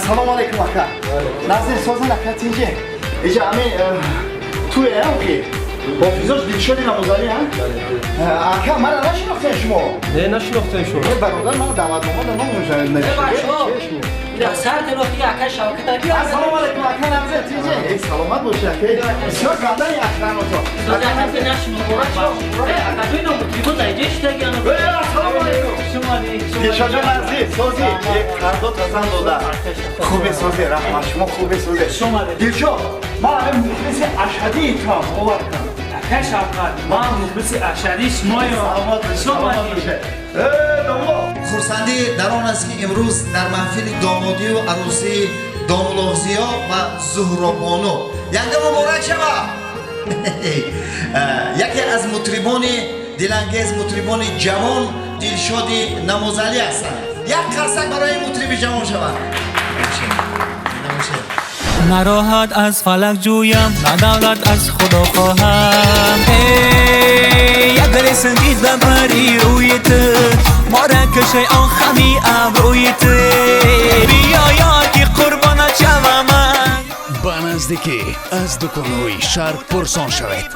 Ассалому алайкум, ака. Назир созин, ака, тинҷе? Иҷа ами туе ки ҳофизош Дилшоди Намозалӣ, ака, мара нашинохтем шумо? Не, нашинохтем шумо. Бародар, мара даъватнома да ном. Ассалому алайкум, ака, нағзе, тинҷе? Саломат боши, ака, бисёр гандаи охраното. Ассалому алайкум, Дилшодҷон, азиз, созӣ? Қардо тазан дода, хубе, созӣ? Раҳмат, шумо хубе, созӣ? Дилшод, ман ҳамин мухлиси ашадии туам, бовар кун. Ака Шавқат, ман мухлиси ашадии шумоям. Хурсандӣ дар он аст, ки имрӯз дар маҳфили домодию арӯсии Домуллоҳзиё ва Зуҳробону янга муборак шава, яке аз мутрибони дилангез, мутрибони ҷавон Дилшоди Намозалӣ ҳастанд. Як қарсак барои мутриби ҷавон шавад. На роҳат аз фалак ҷӯям, на давлат аз худо хоҳам. Як ресандид ба бари рӯи ту, мора кашай он хами абрӯи ту, биё ёр, ки қурбонат шавам. Ба наздикӣ аз дуконҳои шаҳр пурсон шавед.